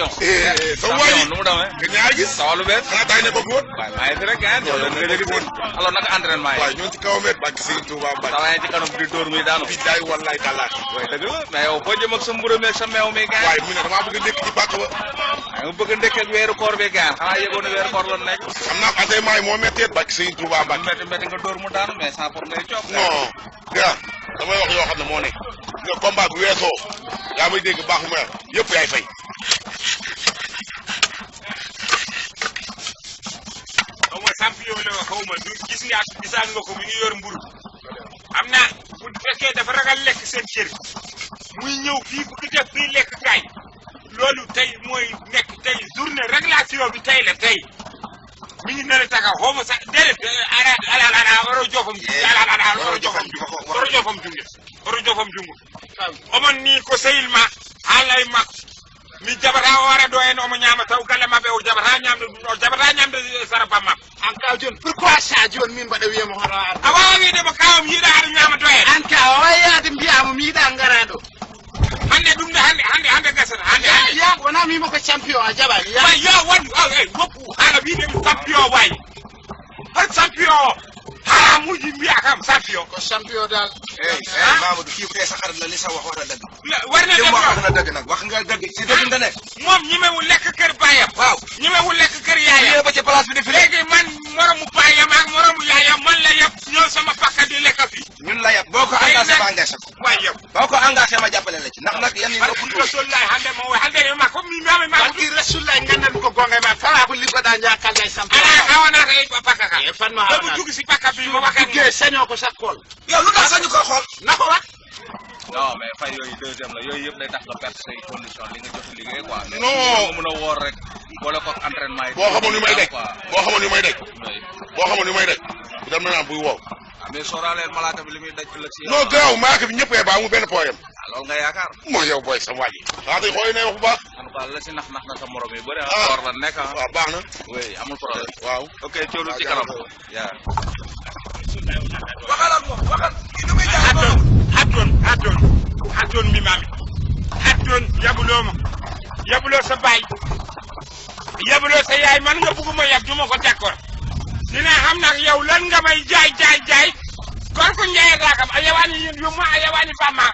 champion. sama waa yi nu mu demee. nga ñaar gis. sawalu bees. xanaa tay ne ko góor. waaye maa ngi fi rek gars yow dañu koy dégg alors naka entraînement yi. waaye ñoo ci kaw met bàkk Serigne Touba Mbacke. saa ci kanam di dóor mi daanu. billaay wallaay tallaay. waaye dëgg la mais yow foo jëm ak sa mburu meeg sa meew mi gars. waaye mu ne damaa bëgg a nekk ci bàkk ba. nga bëgg a ndekk ak weeru koor bi gars xanaa yëgoon ne weeru koor la nekk. xam naa entraînement yi moo méttee bàkk Serigne Touba Mbacke. métti nga dóor mu daanu mais sans pour ngay coob. non gars damay wax yoo xam ne moo nekk. nga combat bu weesoo yaa may dégg baaxu ma yëpp yaay fay. xaw ma champion la xaw ma du gis nga gisaan nga ko mi ngi yor mburu am na bu fekkee dafa ragal lekk seen kër muy ñëw fii bu def fii lekk kaay loolu tey mooy nekk tey journée réglation bi tey la tey mi ngi nar a taxaw xaw ma sax déedéet ala oro jofam oro jofam jungu omon ni ko sehil ma haalay makko mi jabata o wara ɗo en omo ñaama taw galle maɓɓe o jabata ñamde saraba mabɓe an kaw joni pourquoi ça joni min mbaɗa wiyamo hono ar a wawa wiidemo kawam yiiɗa aɗa ñaama ɗo en an ka o wayade mbiyama mi yiiɗa gara ɗo hande ɗum de hande gasata hande ya wona mimo ko champion a jaɓani way yo won woppu haala wiidemi champion way hay champion o haramuji mbiya kam champion ko champion dal Mamadou kii bu dee sa xarit la li sa wax war a dëgg. warna li mu wax def na dëgg nag wax nga dëgg si dëgg nga nekk. moom ñemewul lekk kër baayam waaw ñemewul lekk kër yaayam ba ci place bi di fi léegi man moromu baayam ak moromu yaayam man la yëpp ñëw sama pakka di lekk fi ñun la yab boo ko engagé ma engagé ko. waay yow boo ko engagé ma jàppale la ci ndax nag yan yi nga barki rasulillahi hande mo hande ma ko mi mami ma barki rasulullah gandan ko gonga ma fala ko liggoɗa jakalday champion ala hawana ko pakka ka e fanma bu jugi si pakka bi mo waxee duggee sañoo ko sakkol yow lu tax sañu ko xool. na ko wax non mais fay yooyu deuxième la yooyu yëpp day tax nga perte say condition li nga jot a liggéey quoi. mais Non. nga mën a woor rek boole ko entraînement yi. boo xamoon ni may daj quoi. boo xamoon ni may daj oui boo xamoon ni may daj dem na naan buy wow. mais sooraaleel malaaka bi li muy daj ëllëg si. non garaaw maaka bi ñëppee baa mu benn poème. loolu nga yaakaar. moo yow booy sama waa ji. waaw tey xooy ne wax bu baax. en tout cas la si nax na sa morom yi bëri ah. Ah. koor la nekk ah. waaw baax na. oui amul problème. waaw. ok coolu ci kanam. yaa. waxal ak moom waxal. kii nu muy jaay haddoon mi mami haddoon yabuloo sa baay yabuloo sa yaay man nga bugguma yab duma ko d'accord dina xam nag yow lan nga may jaay kor ko njaayata kam a yawani yumma a yawani famma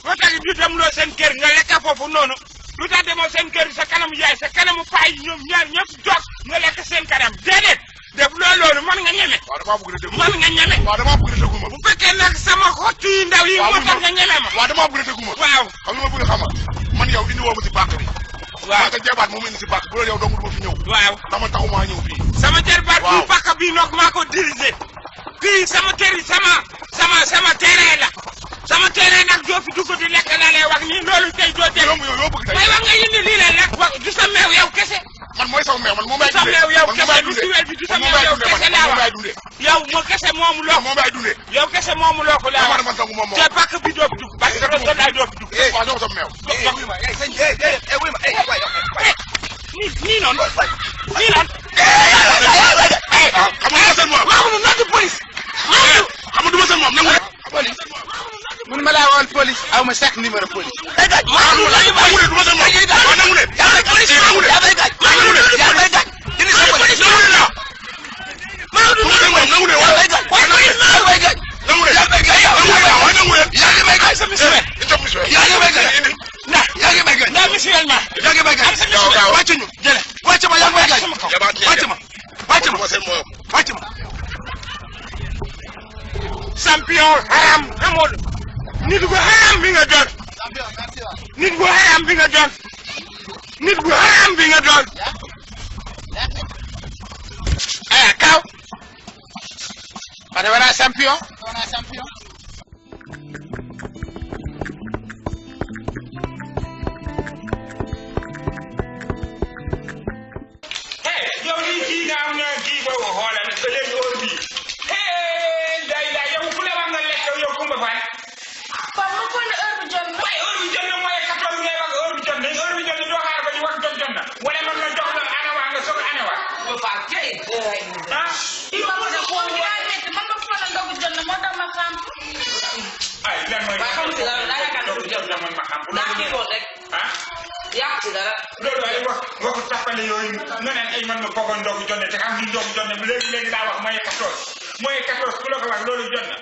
lo tax du demloo seen kër nga lekka foofu noonu lu tax demoo seen kër sa kanamu yaay sa kanamu paay ñoom ñaar ñëpp toog nga lekk seen kanam déedéet def loolu man nga ñeme waaw damaa bëgg a déglu. man nga ñeme waaw damaa bëgg a déglu ma. bu fekkee nag sama xottu yu ndaw yi moo tax nga ñeme ma waaw damaa bëgg a déglu ma. waaw xam nga ma bëgg a xamal man yow indi woo ma si bàq bi. waaw te jabaat moom indi si bàq bu la yow dong du ma fi ñëw. waaw ndax man taxumaa ñëw fii. sama jarbaat waaw. bu pakk bii nag maa ko dirigé fii sama kër sama terrain la sama terrain nag doo fi dugg di lekk laa lay wax nii loolu tey doo dégg yow yoo bëgg tey. may wax nga indi lii la lekk wax du sa meew yow kese man mooy sama meew man moom du laay sa dundee. meew yow man moom kese laay du dundee. siwel bi du sa man meew yow moom kese laay laa dundee. wax yow moo kese moomu loo moom laay dundee. yow kese moomu loo ko laa man wax man sangu moom te pakk bi doo fi dugg parce que loolu laay doo fi dugg waaw ñoo sama meew. wuy ma sëñ wuy ma waay nii noonu nii noonu ah xam nga seen moom. maa ngi noonu police xam nga du ma seen moom nangu rek. police mun ma laa woon police aw ma sax numéro police nangu leen du ma seen moom. waaw nangu leen. yaa may police nangu leen. yaa may gaaj nangu leen. yaa may gaaj dindi sa police nangu leen ah. du ma seen moom nangu leen yaa waaw. may gaaj yaa may gaaj nangu leen. yaa may gaaj nangu leen ah waaye nangu leen. yaa ngi may gaaj sa misuwe itam monsieur. yaa ngi may gaaj yaa ngi may gaaj ndaa misuwel ma yaa ngi may gaaj yow gaaw wàcc ñu jële wàcc ma yaa ngi may gaaj jabaat leen wàcc ma wàcc du ma ma seen moom. wàcc ma champion haram xamul nit bu haram bi nga doon nit bu haram bi nga doon nit bu haram bi nga doon kaw ade wona champion yow lii kii nga am na kii boobu xoolal ba léegi heure bii day yow ku la wax nga lekk yow Kumba Faye kon mu ko ne heure bi jot na. waaye heure bi jot na mooy 14 ngay wax heure bi jot na heure bi jot na doo xaar ba ñu wax jot na wala man ma jox la ana waa nga soog a ana waa Kumba Faye tey ah Di ma ko def woon yaa metti man ma fa la ndogu jot na moo tax ma xam. ay lan mooy Waaye xamul si dara daa yaakaar jot na man ma xam bu daa xiifoon rek. ah yàq ci dara. loolu ay waxu tappale yooyu nga naan ay man ma foogoon ndogu jonne te xam ni ndogu jonne léegi daa wax mooy 14 ku la ko wax loolu jot na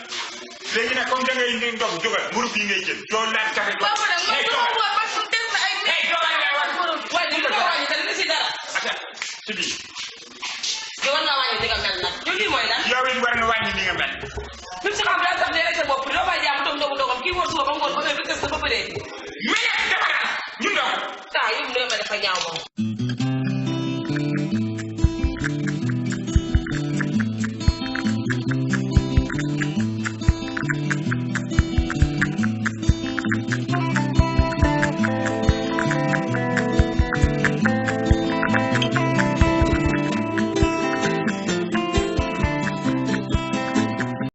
léegi nag comme da ngay indi ndogu jógal mburu bi ngay jël doo laaj café doo waaye li ko wàññi te li si dara. si bii